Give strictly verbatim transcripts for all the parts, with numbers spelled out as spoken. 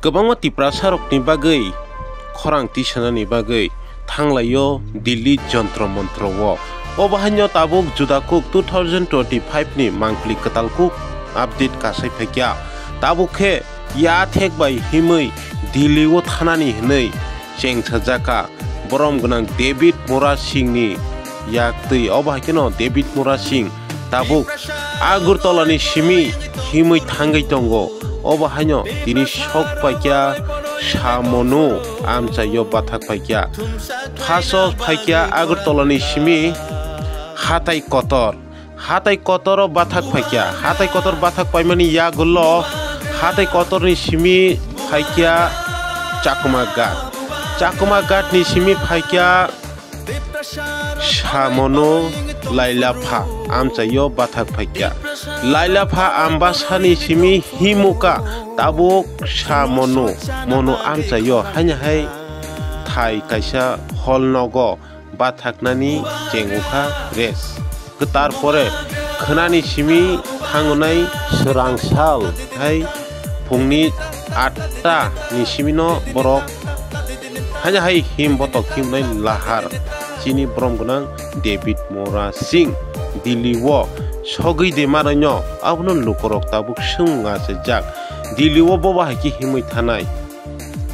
Kwbangma Tiprasarokni bagwi khorang tisanani bagwi thanglaio Delhi Jontro Montro o. O bahaino tabuk Juda Kuk two thousand twenty-five ni mangpili kwtal kuk update kasai phaikya. Tabuk khe yathek bai himwi Delhi o thanani hwnwi chengsajakha borom gwnang David Murasing ni yaktwi. Obo hai kheno David Murasing tabuk Agartala ni simi himwi thangwi tongo. Obo haino tini sok paikya Samonu amchaio bathak paikya. Phaso phaikya Agartala ni simi hatai kotor. Hatai kotoro bathak phaikya. Hatai kotor bathak paimani yagulo hatai kotorni simi phaikya Chakma Ghat. Chakma Ghat ni simi phaikya Samonu Lailapha amchaio bathak phaikya. Lailapha Ambasani simi himuka tabuk Samonu Monu amchaio haino hai thai kaisa hol nogo bathaknani chengukha res. Kwtar pore khwnani simi thangnai swrang sal hai phungni atta ni simino borok haino hai him botok himnai lahar chini borom gwnang David Murasing Delhi o sogwi de maraino abono lukorok tabuk swng achajak Delhi o bobo hai khe himwi thanai.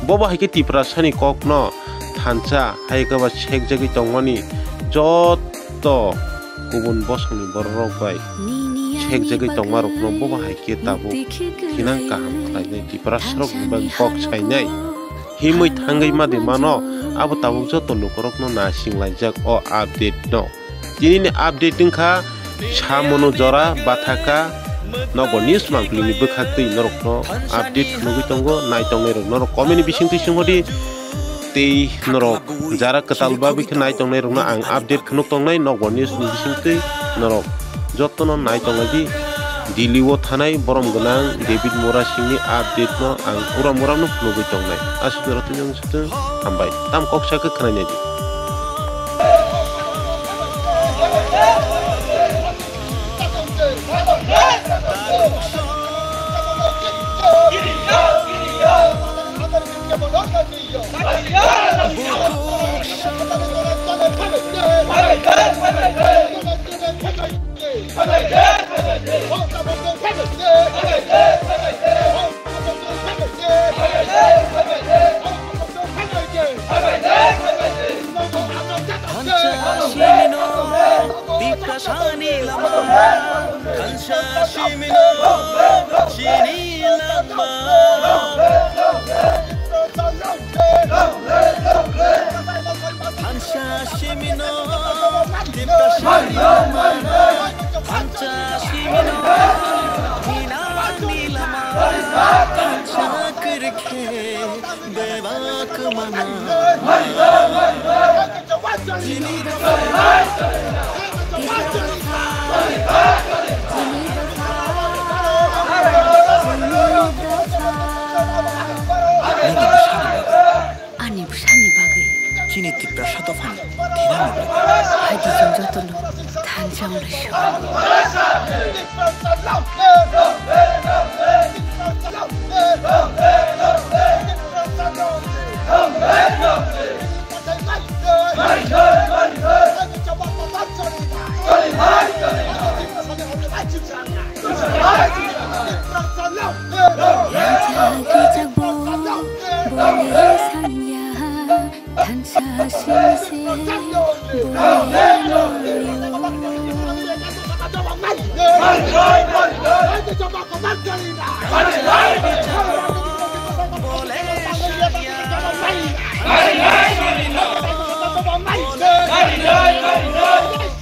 Bobo hai khe Tiprasani kokno thansa hai khe ba sekjagwi tongmani joto kubun bosongni bororok bai sekjagwi tongmarokno bobo hai khe tabuk khinang kaham khlainai Tiprasarokni bagwi kok sainai. Himwi thangwi ma de mano abo tabuk joto lukorokno naisinglaijak o update no. Tini ni update wngkha Samonu jora bathaka Nokbar News mangpili ni bwkhak twi norokno update phunugwi tongo, nai tongnai rok norok comment ni bising twi swngo di tei norok jara kwtal bagwi khe nai tongnai rokno ang update phunuk tongnai Nokbar News ni bising twi norok jotono nai tongnai di. Delhi o thanai borom gwnang David Murasing ni update no ang uram uram no phunugwi tongnai. Aswk norok twi hambai. Tam kok sa khe khwnai nai di. Thansa simino Tiprasani lama, thansa simino chini lama. Thansa simino Tiprasani lama, thansa simino hinani lama, thansa kwrwikhe bebak mana. Ani bwsani bagwi. Chini Tiprasa dophani thinani bagwi. Hai di chwng jotono thansa wnglaisio.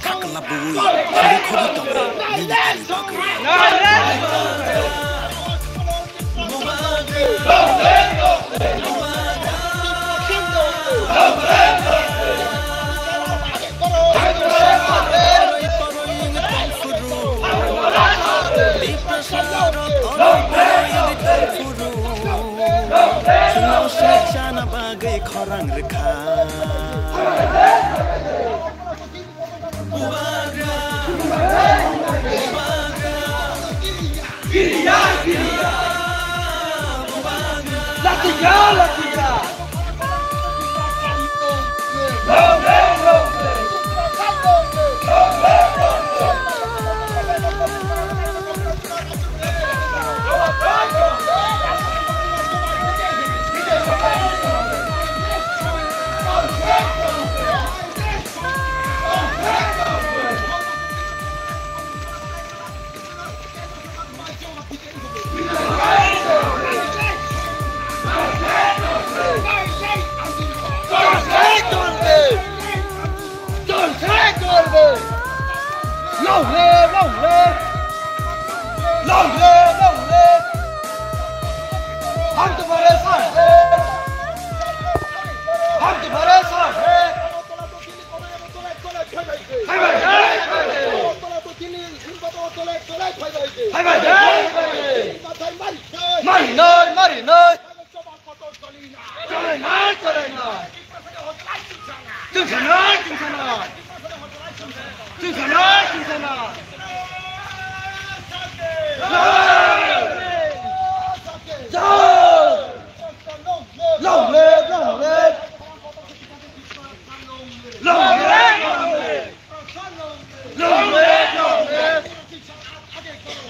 Khakla bui, khori khori tongo, nini ani bagwi. Chwngno sachana bagwi khorang rwkha. Chwng se chwng se! Chwng se chwng se! Long live, long live! Long live, long live! Hum tumhare saath hai! Hum tumhare saath hai! Hai bhai, hai bhai! Hai bhai, hai bhai! Mari noi, mari noi! Chole nai, chole nai. Chungsa nai, chungsa nai. Chungsa nai, chungsa nai. Jai! Long live, long live. Long live, long live. Long live, long live.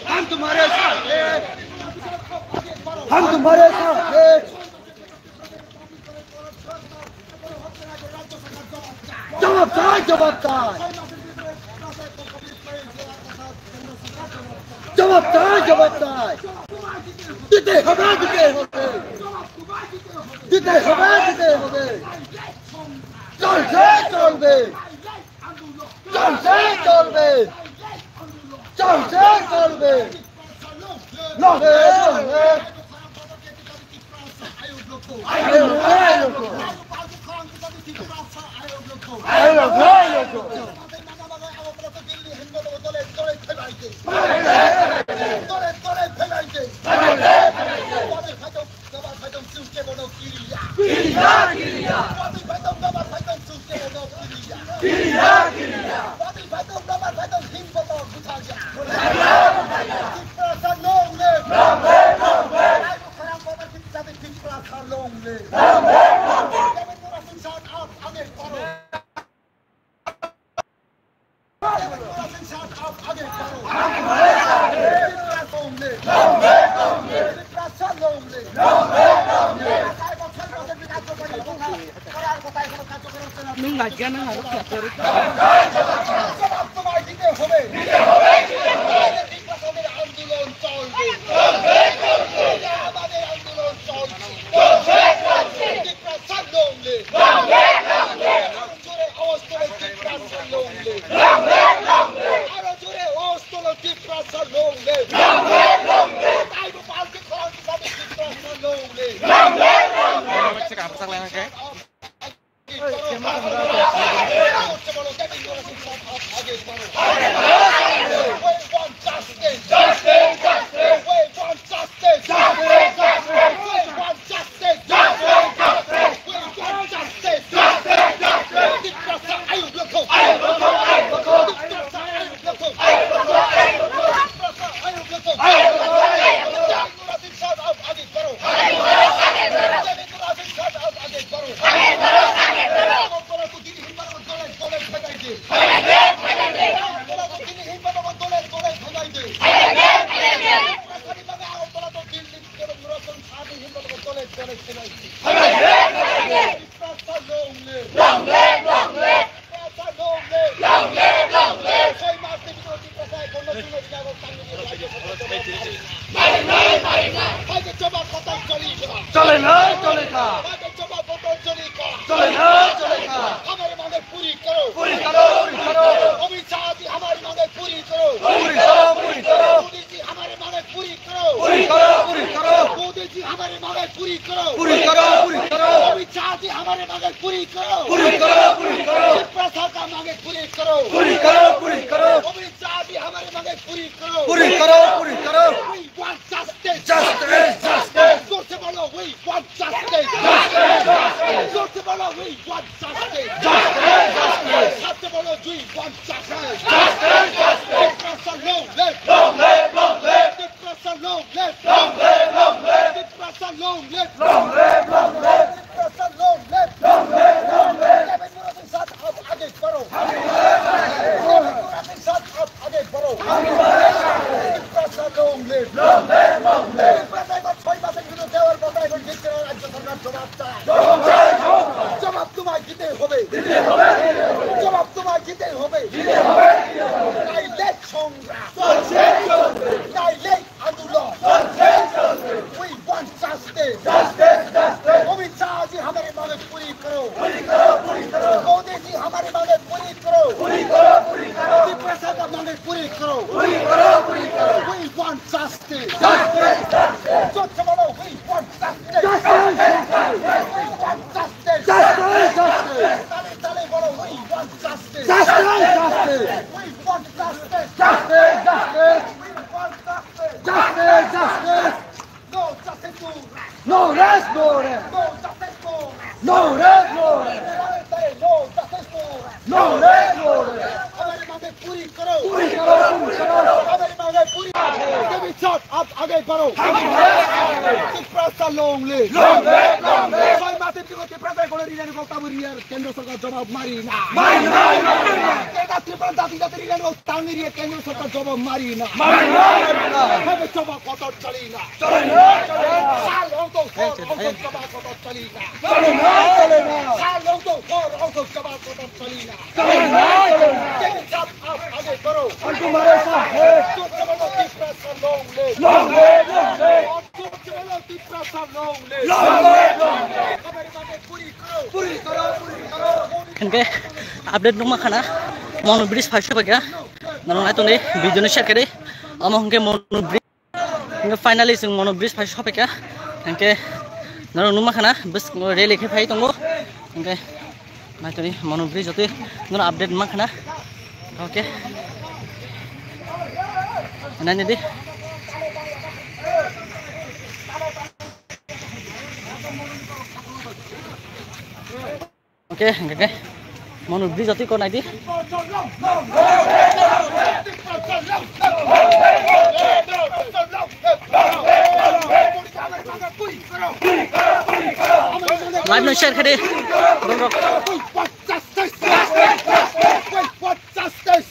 हम तुम्हारे साथ हैं। हम तुम्हारे साथ हैं। জবাব চাই, জবাব চাই। জবাব চাই, জবাব চাই। দিতে হবে, দিতে হবে। দিতে হবে, দিতে হবে। চলছে, চলবে। চলছে, চলবে। চলছে, চলবে। লড়ে, লড়ে। আয়োগ, আয়োগ। আয়োগ, আয়োগ। Gabbar phaitong, gabbar phaitong, chwng kebo no kiriya. Kiriya, kiriya. Watwi phaitong, gabbar phaitong, chwng kebo no kiriya. Kiriya, kiriya. Watwi phaitong, gabbar phaitong, himbo no bwthakya. Bwthakya, bwthakya. Tiprasa long live. Long live, long live. Ai bwkharang kotor Tiprasa long live. Long live, long live. Gabbar phaitong, shout out, age baro. Nung lajja na harok kya kori? আন্দোলন চলবে। আমাদের আন্দোলন চলবে। Tiprasa long live। জোরে আওয়াজ তুলে Tiprasa long live। আরো জোরে আওয়াজ তুলে তিপ্রাসা long live। তাই তো পাল্টি খরচ হিসাবে তিপ্রাসা long live। আগে বাড়ো। We want justice. Justice, justice. We want justice. Justice, justice. We want justice. Justice, justice. We want justice. Justice, justice. Tiprasa ayuk lokho. Ayuk lokho, ayuk lokho. Tiprasa ayuk lokho. Ayuk lokho, ayuk lokho. Tiprasa ayuk lokho. Ayuk lokho, ayuk lokho. Democracy shout out আগে বাড়ো। Democracy shout out আগে বাড়ো। Long live, long live. চলে না, চলে না। চলে না, চলে না। हमारी मांगें पूरी करो। पूरी करो, पूरी करो। अमित शाह जी, हमारी मांगें पूरी करो। पूरी करो, पूरी करो। मोदी जी, हमारी मांगें पूरी करो। पूरी करो, पूरी करो। मोदी जी, हमारी मांगें पूरी करो। पूरी करो, पूरी करो। अमित शाह जी, हमारी मांगें पूरी करो। पूरी करो, पूरी करो। तिप्रासा का मांगें पूरी करो। पूरी करो, पूरी करो। अमित शाह जी, हमारी मांगें पूरी करो। पूरी करो, पूरी करो। We want justice. Justice, justice. जोर से बोलो, we want justice. Justice, justice. जोर से बोलो, we want justice. Justice, justice. साथ से बोलो, we want justice. Justice, justice. Tiprasa long live. Long live, long live. Tiprasa long live. Long live, long live. Tiprasa long live. Long live, long live. Tiprasa long live. Long live, long live. Debendranath sir, aap aage badho. Debendranath sir, aap aage badho. Tiprasa long live. Long live, long live. Tiprasa এবার ছয় মাসের ভিতরে দেওয়াল বন্ধ এবং ঠিক করে রাজ্য সরকার জবাব চায়। জবাব চাই, জবাব চাই। জবাব তোমায় দিতে হবে। দিতে হবে, দিতে হবে। জবাব তোমায় দিতে হবে। দিতে হবে, দিতে হবে। নাইলে সংগ্রাম। চলছে, চলবে। নাইলে আন্দোলন। চলছে, চলবে। We want justice. Justice, justice. Amit शाह जी हमारी मांगे पूरी करो। पूरी करो, पूरी करो। मोदी जी हमारी मांगे पूरी करो। पूरी करो, पूरी करो। तिप्रासा का मांगे पूरी करो। पूरी करो, पूरी करो। We want justice. Justice, justice. জোরে বলো, we want justice. Justice, justice. We want justice. Justice, justice. তালে তালে বলো, we want justice. Justice, justice. We want justice. Justice, justice. We want justice. Justice, justice. No justice, no rest. No rest, no rest. No justice, no rest. No rest, no rest. তালে তালে, no justice, no rest. No rest, no rest. हमारी मांगे पूरी करो। पूरी करो, पूरी करो। हमारी मांगे पूरी। দেবী চাঁদ, আপ আগে বাড়ো। Tiprasa long live। Long live, long live। ছয় মাসের ভিতরে তিপ্রাসা করে রিজাইন করতে হবে, রিয়ার কেন্দ্র সরকার জবাব মারি না। মারি না, মারি না। এটা ত্রিপুরা জাতি জাতি রিজাইন করতে হবে, রিয়ার কেন্দ্র সরকার জবাব মারি না। মারি না, মারি না। হবে জবাব কত চলি না। চলি না, চলি না। সাল হতো, হর হতো, জবাব কত চলি না। চলি না, চলি না। সাল হতো, হর হতো, জবাব কত চলি না। चलो, चलो। देवी चाँद, आप आगे बढ़ो। हम तुम्हारे साथ हैं। जो चलो, Tiprasa long live। Long live, long live। जो चलो, Tiprasa long live। Long live, long live। हमारी मांगे पूरी करो। पूरी करो, पूरी करो। Hingke update nungma khana, Monu bridge phai sopaikha, norok naitonwi video no share khe di, omo hingke Monu bridge. Hingke finally chwng Monu bridge phai sopaikha. Hingke norok nukma khana bwskango rally khe phai tongo. Hingke naitoni Monu bridge jotoi norok update ma khana. Okay. Naini di. Okay, hingke ke. Monu bridge ati ko nai di. Live no share khe di. Justice! Justice! Justice! Justice!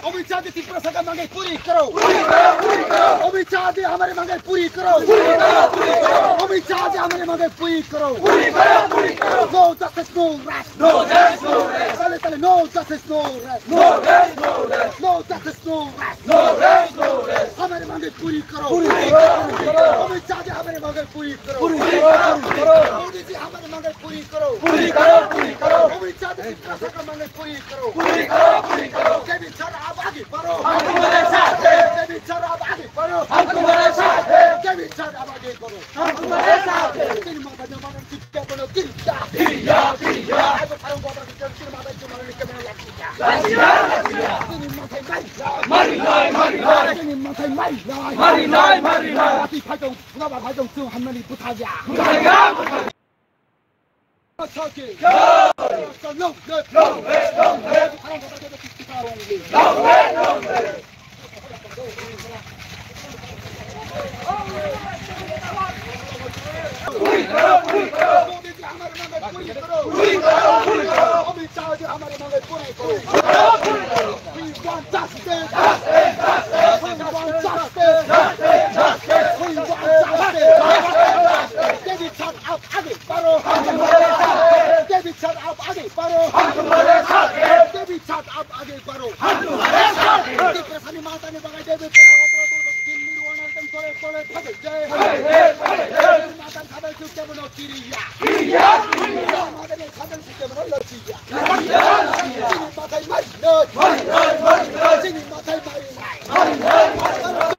Amit शाह जी तिप्रासा का मांगे पूरी करो। पूरी करो, पूरी करो। अमित शाह जी हमारी मांगे पूरी करो। पूरी करो, पूरी करो। अमित शाह जी हमारी मांगे पूरी करो। पूरी करो, पूरी करो। No justice, no rest. No rest, no rest. चले, चले, no justice, no rest. No rest, no rest. No justice, no rest. No rest, no rest. हमारी मांगे पूरी करो। पूरी करो, पूरी करो। अमित शाह जी हमारी मांगे पूरी करो। पूरी करो, पूरी करो। मोदी जी हमारी मांगे पूरी करो। पूरी करो, पूरी करो। अमित शाह जी तिप्रासा का मांगे पूरी करो। पूरी करो, पूरी करो। देवी चाँद आप आगे बढ़ो। हम तुम्हारे साथ हैं। देवी चाँद आप आगे बढ़ो। हम तुम्हारे साथ हैं। देवी चाँद आप आगे बढ़ो। हम तुम्हारे साथ हैं। तेरी माता जो माता की क्या बोलो, तेरी क्या? तेरी क्या, तेरी क्या? आज फारूक बाबा की जब तेरी माता जो माता की क्या बोलो, लड़की क्या? लड़की क्या, लड़की क्या? तेरी माता मारी ला। मारी ला, मारी ला। तेरी माता मारी ला। मारी ला, मारी ला। अति फाटो, ना बाबा जो तू हमने नहीं बुझा गया। बुझा गया, बुझा गया। We want justice! We want justice! We want justice! David Chand, आप आगे बढ़ो! हम तुम्हारे साथ हैं! David Chand, आप आगे बढ़ो! हम तुम्हारे साथ हैं! David Chand, आप आगे बढ़ो! हम तुम्हारे साथ हैं! Tiprasani matani bagwi David Chand, Delhi रवाना एकदम तोड़े, तोड़े, फटे जाए। फटे जाए, फटे जाए। Matan khabai su kebono kiriya. Kiriya, kiriya. Matan khabai su kebono lachiya. Lachiya, lachiya. Chini mathai mari nai. Mari nai, mari nai. Chini mathai mari nai. Mari nai, mari nai.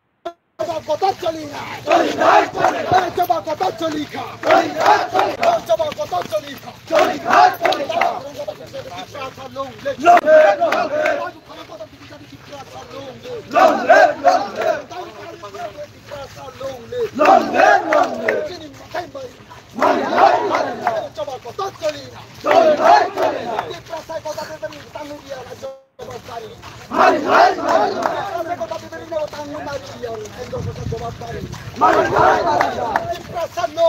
Chaba kotha choli nai. Choli nai, choli nai. Chaba kotha choli kha. Choli nai, choli nai. Chaba kotha choli kha. Choli nai, choli nai. Long live, long live. Long live, long live. Long live, long live. Long live, long live. Mari nai, mari nai. Chaba kotha choli nai. Choli nai, choli nai. Tiprasa kotha choli nai. Mari nai, mari nai. Tiprasa kotha choli nai. Mari nai, mari nai. Tiprasa no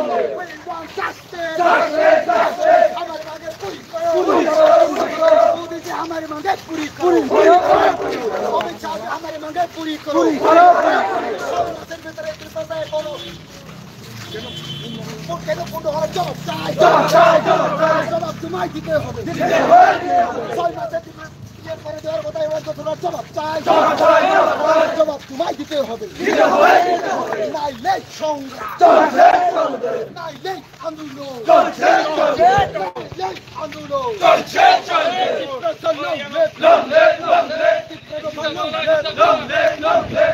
We want justice. Justice, justice. हमारी मांगे पूरी करो। पूरी करो, पूरी करो। मोदी जी हमारी मांगे पूरी करो। पूरी करो। अमित शाह जी हमारी मांगे पूरी करो। पूरी करो। ছয় মাসের ভিতরে ত্রিপল নাইন বলো। কেন বন্ধ করার জবাব চাই। জবাব চাই, জবাব চাই। জবাব তোমায় দিতে হবে। দিতে হবে, দিতে হবে। ছয় মাসের ভিতরে ইয়ে করে দেওয়ার কথা, এবার তো তোমরা জবাব চাই। জবাব চাই, জবাব চাই। জবাব তোমায় দিতে হবে। দিতে হবে, দিতে হবে। নাইলে সংগ্রাম। চলছে, চলবে। নাইলে আন্দোলন। চলছে, চলবে। নাইলে আন্দোলন। চলছে, চলবে। টিপ্রেশন long live। Long live, long live। টিপ্রেশন long live। Long live, long live।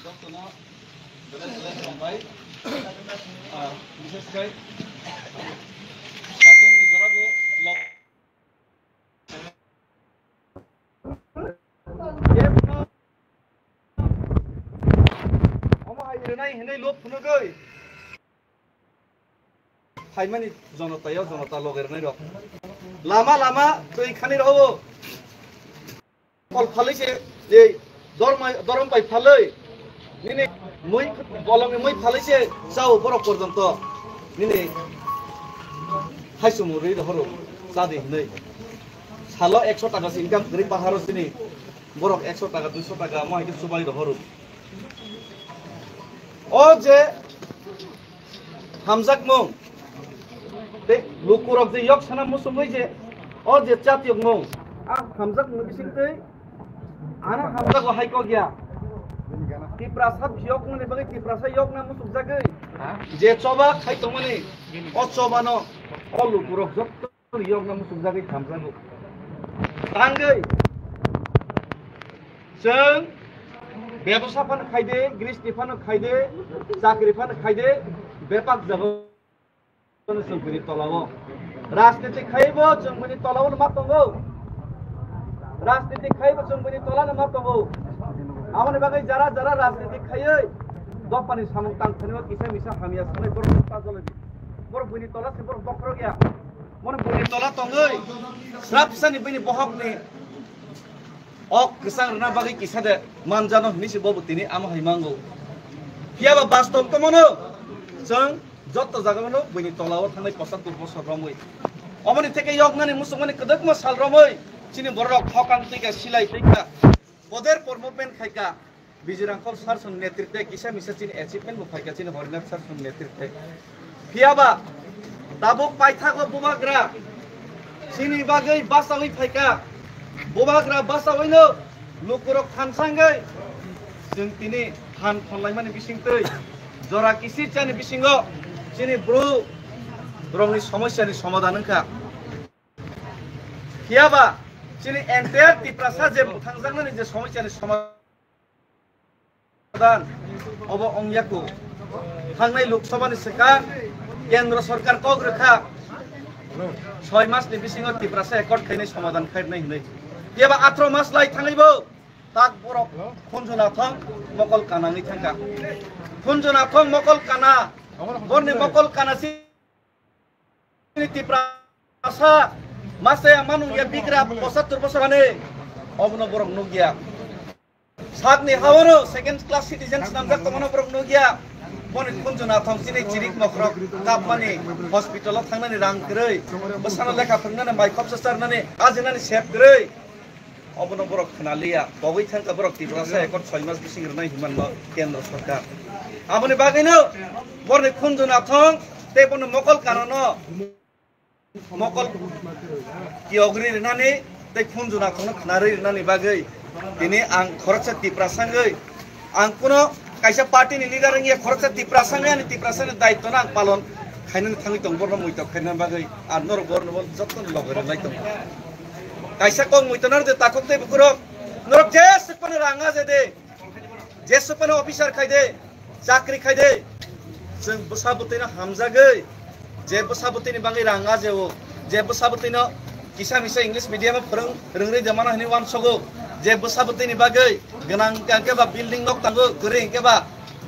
Jotono belai belai hambai. Ah, bishes khai satung ni jora bo lok. Omo hai rinai hinui lok phunugui. Phaimani jonotao jonota loge rwnai rok. Lama lama twi khani rw. Kol phalwi se je Dormai, dorom bai phalwi, nini mui, bolongni mui phalwi se chao borok porjonto. Nini haichumui rwi rohoro, chadi hinwi. Salo ekso taka se income kwrwi paharo chini borok ekso taka, duiso taka mo hai khe chubai rohoro. O je hamjakmung, tei lukurok je yok sana muchungwi je, o je chatyokmung, a hamjakmung bisingtwi ano hamjago hai kok ya. Tiprasa phiyokmungni bagwi Tiprasa yokna muchungjagwi je choba khai tongmani, o chobano o lukurok jotto yokna muchungjagwi hamjago. Tangwi chwng bebsa phano khaide, gristi phano khaide, chakri phano khaide, bepak jago chwng bini tolao. Rajniti khaibo chwng bini tolao ma tongo. Rajniti khaibo chwng bini tolano ma tongo. Aboni bagwi jara jara rajniti khaiwi dophani samung tang thani kisa misa hamya sanai borok pajolwi. Borok bini tola se borok bokhorok ya. Mone bini tola tongwi srapsani bini bohokni ok kwchang rwna bagwi kisa de manjano hinwi se bobo tini amo hai mango. Phiyaba bastob to mono chwng jotto jaga mano bini tolao thangnai pochattor bosor romwi. Omoni theke yoknani muchungmani kwdwkma sal romwi chini borok thokang twi kha, silai twi kha. Poder por movement khai kha. Bijirangkhol sir song netrite kisa misa chini achievement bo phaikha chini Horinath sir song netrite. Phiyaba tabuk paithago bubagra chini bagwi bachawi phaikha. Bubagra bachawino lukurok thansangwi chwng tini than khonlaimani bisingtwi jora kisir chani bisingo chini bru rokni somosyani somadhan wngkha. Phiyaba chini entire Tiprasa je bwthangjaknani je somosyani somadhan obo ongyaku. Thangnai Lok Sabha ni swkang Kendra Sarkar kok rwkha soi mas ni bisingo Tiprasa accord khainai somadhan khainai hinwi. Phiyaba atro mas lai thangwibo tak borok Khunju Nathong mokol kana wngwi thangkha. Khunju Nathong mokol kana, borni mokol kana si Tiprasa masa yang manung ya bigra pochattor bosor ani obono borok nukya. Sakni hawano second class citizens namjak tongmano borok nukya. Boni Khunju Nathong chini chirik mokrok kapmani hospital o thangnani rang kwrwi, bwsano lekha phwrwngnani mai khopsa charnani ajinani sep kwrwi. Obono borok khwnaliya, bogwi thangkha borok Tiprasa accord soi mas bising rwnai hinmanno Kendra Sarkar. Aboni bagwino borni Khunju Nathong tei bono mokol kanano mokol kiyogri rwnani tei Khunju Nathongno khwnarwi rwnani bagwi tini ang khoroksa Tiprasa wngwi ang kuno kaisa party ni leader wngya khoroksa Tiprasa wngwi ani Tiprasa ni daitwno ang palon khainani thangwi tong borno muitok khainani bagwi ar norok borno bo jotono loge rwnai tongo. Kaisa kok muitok naro de takhuk tei bukurok norok jesuk phano rang aje de. Jesuk phano officer khai de, chakri khai de, chwng bwsa bwtwino hamjagwi, je bwsa bwtwini bagwi rang ajeo, je bwsa bwtwino kisa misa English medium o phwrwng rwngri de mano hinwi uansogo, je bwsa bwtwini bagwi gwnang hwnkhe ba building nok tango, kwrwi hwnkhe ba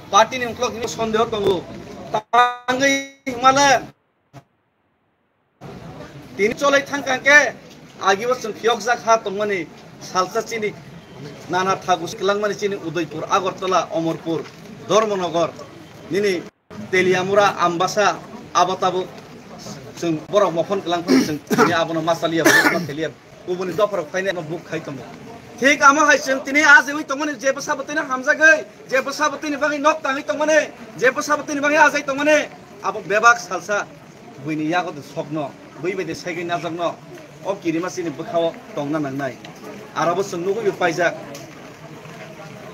party ni uklok hinwi sondeho tongo. Tangwi himale Tini cholai thangkha khe, agibo chwng phiyokjak ha tongmani salsa chini nana thagus kwlangmani chini Udaipur, Agartala, Omorpur, Dharmanagar, nini Teliamura, Ambasa, abo tabuk chwng borok mokhon kwlang phano chwng tini abono ma chaliya, ma theliya, uboni dopharok phainai ano buk khai tongo. Thik amo hai chwng tini ajewi tongmani, je bwsa bwtwino hamjagwi, je bwsa bwtwini bagwi nok tangwi tongmani, je bwsa bwtwini bagwi ajai tongmani, abo bebak salsa. Buini yago de sokno, bui bai de segwi najakno, o kirima chini bwkhao tongna nangnai. Arabo chwng nugwi bo paijak.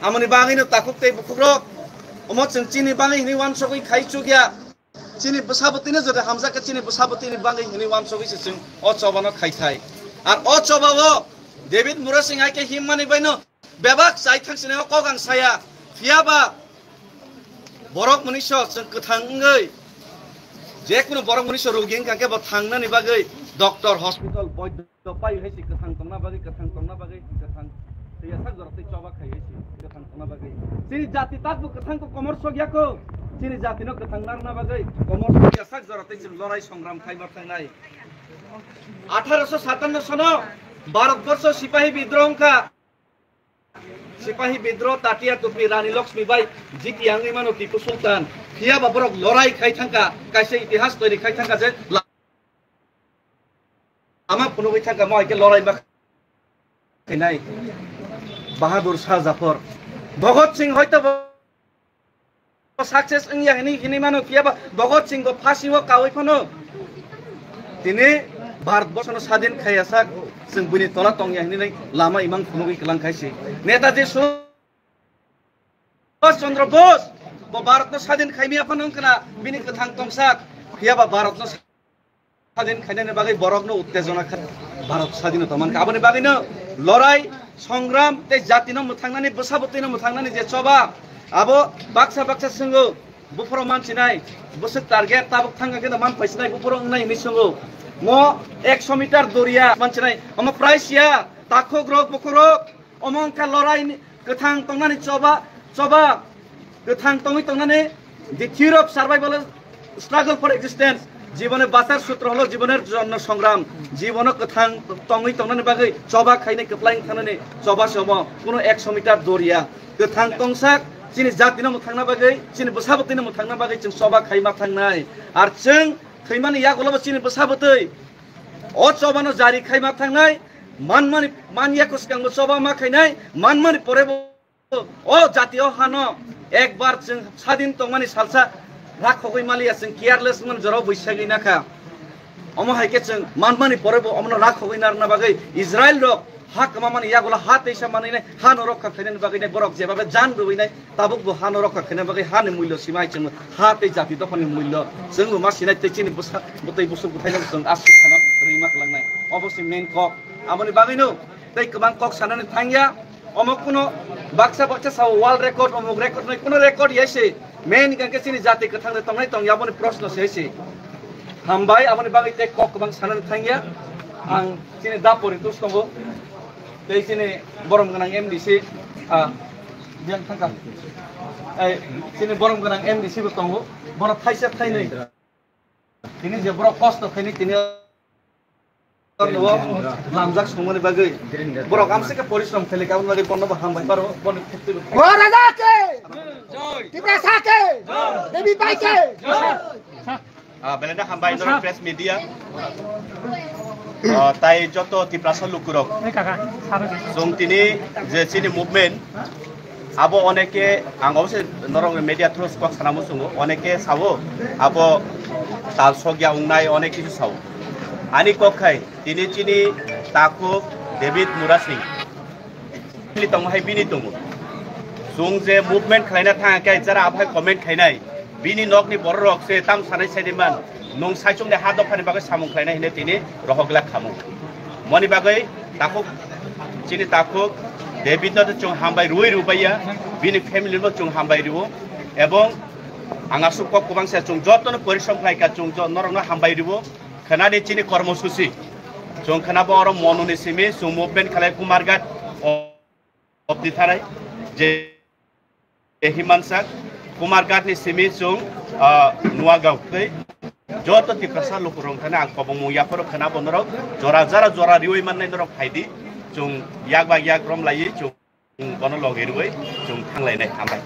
Amoni bagwino takhuk tei bukhukrok, omo chwng chini bagwi hinwi uansugwi khai chukya. Chini bwsa bwtwino jodi hamjak khe chini bwsa bwtwini bagwi hinwi uansugwi se chwng o chobano khai thai. Ar o chobao David Murasing hai khe himmani baino bebak chai thang sini o kok ang saya. Phiya ba borok mwnwiso chwng kwthang wngwi, je kunu borok mwnwiso rogi wngkha khe bo thangnani bagwi doctor, hospital, boidyo pai hai se kwthang tongna bagwi, kwthang tongna bagwi, kwthang tei yasak jora tei choba khai hai se kwthang tongna bagwi. Chini jati takbo kwthang ko komor sok ya ko. Chini jatino kwthang narwkna bagwi komor sok yasak jora tei chwng lorai songram khai ma thangnai. Atharo so satanno sono Bharat borsho sipahi bidroh wngkha. Sipahi bidroh, Tatia Tupi, Rani Lakshmi bai jiti wngwi mano Tipu Sultan. Phiya ba borok lorai khai thangkha, kaisa itihas toiri khai thangkha je la-, lama phunugwi thangkha, mo hai khe lorai ma khainai. Bahadur Shah Japhar. Bhagat Singh hoito bo success wngya hinwi hinwi mano, phiya ba Bhagat Singh bo phasi o kaui phano tini Bharat borshono sadin khaiya sak, chwng buini tola tongya hinwi lama imang phunugwi kwlang khai si. Netaji Subhash Chandra Bose bo Bharatno sadin khaimya phano wngkha na bini kwthang tongsak, phiya ba Bharatno sadin khainani bagwi borokno uttejona kha, Bharat sadin tongman kha. Aboni bagwino lorai, songram tei jatino mwthangnani, bwsa bwtwino mwthangnani je choba, abo baksa baksa swngo, buphuru mansinai, bwswk target tabuk thangkha khe man phaisinai, buphuru wngnai hinwi swngo. Mo ekso meter doriya mansinai, omo price ya, takhuk rok, bukhuk rok, omo wngkha lorai ni kwthang tongnani choba, choba kwthang tongwi tongnani, the theory of survival, struggle for existence. Jibone bachar sutro holo jiboner jonno songram, jibono kwthang tongwi tongnani bagwi choba khainai kwplai wng thangnani choba se omo, kuno ekso meter doriya. Kwthang tongsak chini jatino mwthangna bagwi, chini bwsa bwtwino mwthangna bagwi chwng choba khai ma thangnai. Ar chwng thwimani yagulobo chini bwsa bwtwi o chobano jari khai ma thangnai, manmani, man yako swkangbo choba ma khainai, manmani porebo o jati o hano ekbar chwng sadin tongmani salsa rakhogwi maliya, chwng careless man jorao buisagwi nakha. Omo hai khe chwng manmani porebo omono rakhogwi narwkna bagwi Israel rok ha kwmamani yagulo ha teisa manwinai, hano rokha khainani bagwinai, borok jebabe jan rwinai, tabukbo hano rokha khaina bagwi hani mullo sima hai chwngno ha tei jati dophani mullo chwngbo ma sinai tei chini bwsa bwtwi busuk bwthaino chwng aswk kheno rwima kwlangnai. Obo se main kok. Aboni bagwino tei kwbang kok sanani thangya. Omo kuno baksa baksa sao world record, omuk record, nai kuno record ya se. Main hingkha khe chini jati kwthang de tongnai tongya, aboni proshno se se. Hambai, aboni bagwi tei kok kwbang sanani thangya. Ang chini da pori tus tongo. Tei chini borom gwnang M D C, ah, diyan thangka. Ai, chini borom gwnang M D C bo tongo. Bono thaisa thainwi. Tini je borok kosto khaini tini lamjak songmani bagwi borok amsike porishrom khaili kabun bagwi bono bo hambai paro, bono khukti bo. O Raja ke! Tiprasa ke! Devi Bai ke! Ah, belai no hambai norok press media. Ah, tai joto Tiprasa lukurok. Chwng tini je chini movement, abo oneke, ang obose norok media through kok sana muchungo, oneke sao, abo tal sogya wngnai, onek kisu sao. Ani kok khai, tini chini takhuk David Murasing. Bini tongo hai bini tongo. Chwng je movement khlaina thang khe jara aphai comment khainai. Bini nokni borok rok se tam sanai sai man. Nung saichung de ha dophani bagwi samung khlainai hine tini rohok glak khamu. Moni bagwi takhuk, chini takhuk David no chwng hambai rwi rubaiya. Bini family no chwng hambai rwo. Ebong ang aswk kok kwbang se chwng jotono porishrom khlai kha chwng jo-, norok no hambai rwo. Khnani chini kormosuchi. Chwng khna bo oro mononi simi chwng movement khlai Kumarghat. Obdi tharai je Himansak, Kumarghat ni simi chwng, ah, Nuagaon tei joto Tiprasa lukurok thani ang kobongmung yapharo khna bonorok jora jara jora riwi mannai norok phaidi chwng yak ba yak rom laiwi chwng bono logi rwi chwng thanglainai hambai.